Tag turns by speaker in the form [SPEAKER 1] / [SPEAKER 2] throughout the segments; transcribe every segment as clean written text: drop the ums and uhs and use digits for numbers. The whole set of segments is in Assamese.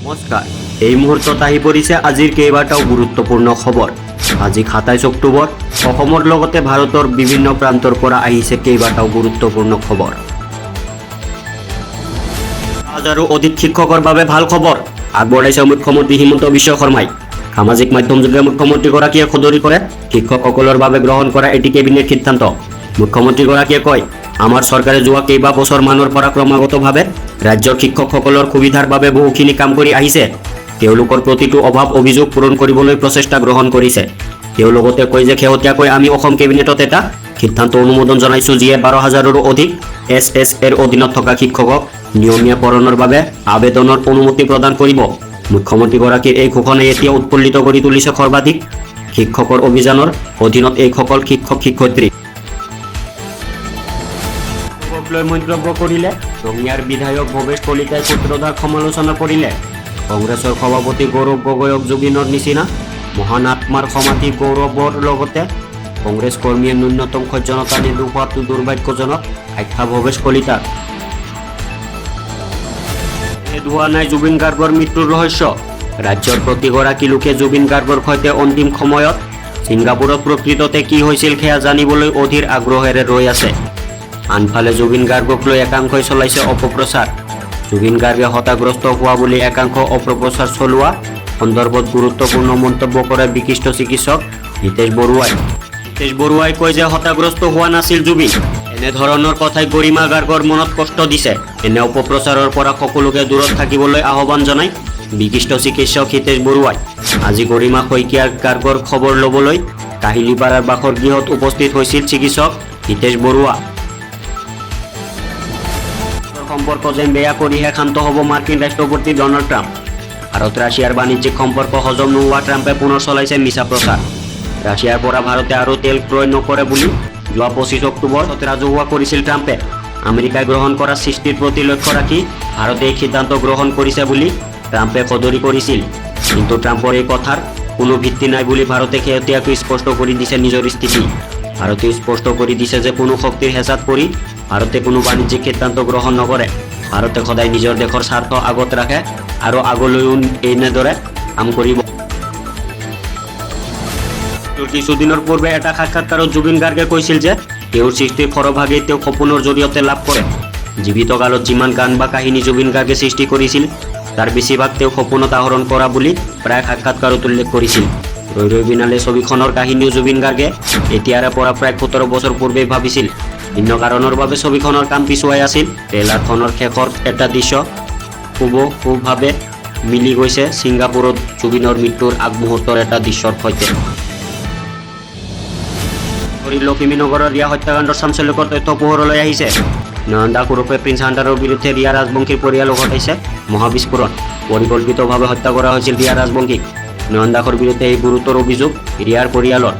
[SPEAKER 1] নমস্কাৰ, এই মুহূৰ্তত আহি পৰিছে আজিৰ কেইবাটাও গুৰুত্বপূৰ্ণ খবৰ। আজি 27 অক্টোবৰ। অসমৰ লগতে ভাৰতৰ বিভিন্ন প্ৰান্তৰ পৰা আহিছে কেইবাটাও গুৰুত্বপূৰ্ণ খবৰ। হাজাৰো অধিক শিক্ষকৰ বাবে ভাল খবৰ আগবঢ়াইছে মুখ্যমন্ত্ৰী হিমন্ত বিশ্ব শৰ্মাই। সামাজিক মাধ্যমযোগে মুখ্যমন্ত্ৰীগৰাকীয়ে সদৰি কৰে শিক্ষকসকলৰ বাবে গ্ৰহণ কৰা এটি কেবিনেট সিদ্ধান্ত। মুখ্যমন্ত্ৰীগৰাকীয়ে কয়, "আমাৰ চৰকাৰে যোৱা কেইবা বছৰমানৰ পৰা ক্ৰমাগতভাৱে ৰাজ্যৰ শিক্ষকসকলৰ সুবিধাৰ বাবে বহুখিনি কাম কৰি আহিছে। তেওঁলোকৰ প্ৰতিটো অভাৱ অভিযোগ পূৰণ কৰিবলৈ প্ৰচেষ্টা গ্ৰহণ কৰিছে।" তেওঁ লগতে কয় যে শেহতীয়াকৈ আমি অসম কেবিনেটত এটা সিদ্ধান্ত অনুমোদন জনাইছো, যিয়ে 12 হাজাৰৰো অধিক এছ এছ এৰ অধীনত থকা শিক্ষকক নিয়মীয়াকৰণৰ বাবে আবেদনৰ অনুমতি প্ৰদান কৰিব। মুখ্যমন্ত্ৰীগৰাকীৰ এই ঘোষণাই এতিয়া উৎফুল্লিত কৰি তুলিছে সৰ্বাধিক শিক্ষকৰ অভিযানৰ অধীনত এইসকল শিক্ষক শিক্ষয়িত্ৰী। লৈ মন্তব্য কৰিলে ৰঙিয়াৰ বিধায়ক ভৱেশ কলিতাই। সূত্ৰধাৰ সমালোচনা কৰিলে কংগ্ৰেছৰ সভাপতি গৌৰৱ গগৈক। জুবিনৰ নিচিনা মহান আত্মাৰ সমাধি গৌৰৱৰ লগতে কংগ্ৰেছ কৰ্মীয়ে ন্যূনতম সৌজন্যতা নেদেখুৱাটো দুৰ্ভাগ্যজনক, আখ্যা ভৱেশ কলিতাৰ। ভেদ হোৱা নাই জুবিন গাৰ্গৰ মৃত্যুৰ ৰহস্য। ৰাজ্যৰ প্ৰতিগৰাকী লোকে জুবিন গাৰ্গৰ সৈতে অন্তিম সময়ত ছিংগাপুৰত প্ৰকৃততে কি হৈছিল, সেয়া জানিবলৈ অধীৰ আগ্ৰহেৰে ৰৈ আছে। আনফালে জুবিন গাৰ্গক লৈ একাংশই চলাইছে অপপ্ৰচাৰ। জুবিন গাৰ্গে হতাগ্ৰস্ত হোৱা বুলি একাংশ অপপ্ৰচাৰ চলোৱা সন্দৰ্ভত গুৰুত্বপূৰ্ণ মন্তব্য কৰে বিশিষ্ট চিকিৎসক হিতেশ বৰুৱাই। হিতেশ বৰুৱাই কয় যে হতাগ্ৰস্ত হোৱা নাছিল জুবিন। এনেধৰণৰ কথাই গৰিমা গাৰ্গৰ মনত কষ্ট দিছে। এনে অপপ্ৰচাৰৰ পৰা সকলোকে দূৰত থাকিবলৈ আহ্বান জনাই বিশিষ্ট চিকিৎসক হিতেশ বৰুৱাই। আজি গৰিমা শইকীয়া গাৰ্গৰ খবৰ ল'বলৈ কাহিলীপাৰাৰ বাসগৃহত উপস্থিত হৈছিল চিকিৎসক হিতেশ বৰুৱা। সম্পৰ্ক যেন বেয়া কৰিহে ক্ষান্ত হ'ব মাৰ্কিন ৰাষ্ট্ৰপতি ডনাল্ড ট্ৰাম্প। ভাৰত ৰাছিয়াৰ বাণিজ্যিক সম্পৰ্ক হজম নোহোৱা ট্ৰাম্পে পুনৰ চলাইছে মিছা প্ৰচাৰ। ৰাছিয়াৰ পৰা ভাৰতে আৰু তেল ক্ৰয় নকৰে বুলি যোৱা 25 অক্টোবৰত ৰাজহুৱা কৰিছিল ট্ৰাম্পে। আমেৰিকাই গ্ৰহণ কৰা স্থিতিৰ প্ৰতি লক্ষ্য ৰাখি ভাৰতে এই সিদ্ধান্ত গ্ৰহণ কৰিছে বুলি ট্ৰাম্পে সদৰি কৰিছিল। কিন্তু ট্ৰাম্পৰ এই কথাৰ কোনো ভিত্তি নাই বুলি ভাৰতে শেহতীয়াকৈ স্পষ্ট কৰি দিছে নিজৰ স্থিতি। ভাৰতে স্পষ্ট কৰি দিছে যে কোনো শক্তিৰ হেঁচাত পৰি ভাৰতে কোনো বাণিজ্যিক সিদ্ধান্ত গ্ৰহণ নকৰে। ভাৰতে সদায় নিজৰ দেশৰ স্বাৰ্থ আগত ৰাখে আৰু আগলৈও এনেদৰে কাম কৰিব। কিছুদিনৰ পূৰ্বে এটা সাক্ষাৎকাৰত জুবিন গাৰ্গে কৈছিল যে তেওঁৰ সৃষ্টিৰ সৰহভাগেই তেওঁ সপোনৰ জৰিয়তে লাভ কৰে। জীৱিত কালত যিমান গান বা কাহিনী জুবিন গাৰ্গে সৃষ্টি কৰিছিল, তাৰ বেছিভাগ তেওঁ সপোনত আহৰণ কৰা বুলি প্ৰায় সাক্ষাৎকাৰত উল্লেখ কৰিছিল। ৰৈ ৰৈ বিনালে ছবিখনৰ কাহিনীও জুবিন গাৰ্গে এতিয়াৰে পৰা প্ৰায় 17 বছৰ পূৰ্বেই ভাবিছিল। ভিন্ন কাৰণৰ বাবে ছবিখনৰ কাম পিছুৱাই আছিল। ট্ৰেইলাৰখনৰ শেষৰ এটা দৃশ্য হুবহুভাৱে মিলি গৈছে ছিংগাপুৰত জুবিনৰ মৃত্যুৰ আগমুহূৰ্তৰ এটা দৃশ্যৰ সৈতে। লখিমীনগৰৰ ৰিয়া হত্যাকাণ্ডৰ চাঞ্চল্যকৰ তথ্য পোহৰলৈ আহিছে। নয়ন দাস ওৰফে প্ৰিন্স হাণ্টাৰৰ বিৰুদ্ধে ৰিয়া ৰাজবংশীৰ পৰিয়ালো ঘটাইছে মহাবিস্ফোৰণ। পৰিকল্পিতভাৱে হত্যা কৰা হৈছিল ৰিয়া ৰাজবংশীক। নয়ন দাসৰ বিৰুদ্ধে এই গুৰুতৰ অভিযোগ ৰিয়াৰ পৰিয়ালৰ।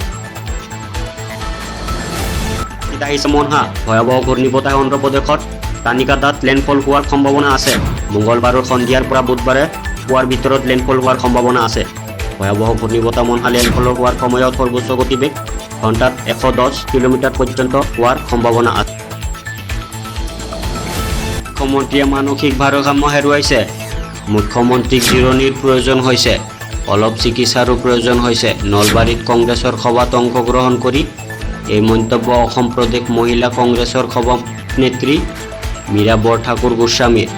[SPEAKER 1] আহিছে মনহা। ভয়াৱহ ঘূৰ্ণীবতাহে অন্ধ্ৰপ্ৰদেশত তানিকাদাত লেণ্ডফল হোৱাৰ সম্ভাৱনা আছে। মঙলবাৰৰ সন্ধিয়াৰ পৰা বুধবাৰে পুৱাৰ ভিতৰত লেণ্ডফল হোৱাৰ সম্ভাৱনা আছে। ভয়াৱহ ঘূৰ্ণীবতাহ মনহা লেণ্ডফল হোৱাৰ সময়ত সৰ্বোচ্চ গতিবেগ ঘণ্টাত 110 কিলোমিটাৰ পৰ্যন্ত হোৱাৰ সম্ভাৱনা আছে। মুখ্যমন্ত্ৰীয়ে মানসিক ভাৰসাম্য হেৰুৱাইছে। মুখ্যমন্ত্ৰীক জিৰণিৰ প্ৰয়োজন হৈছে, অলপ চিকিৎসাৰো প্ৰয়োজন হৈছে। নলবাৰীত কংগ্ৰেছৰ সভাত অংশগ্ৰহণ কৰি এই মন্তব্য অসম প্ৰদেশ মহিলা কংগ্ৰেছৰ সভানেত্ৰী মীৰা বৰঠাকুৰ গোস্বামীৰ।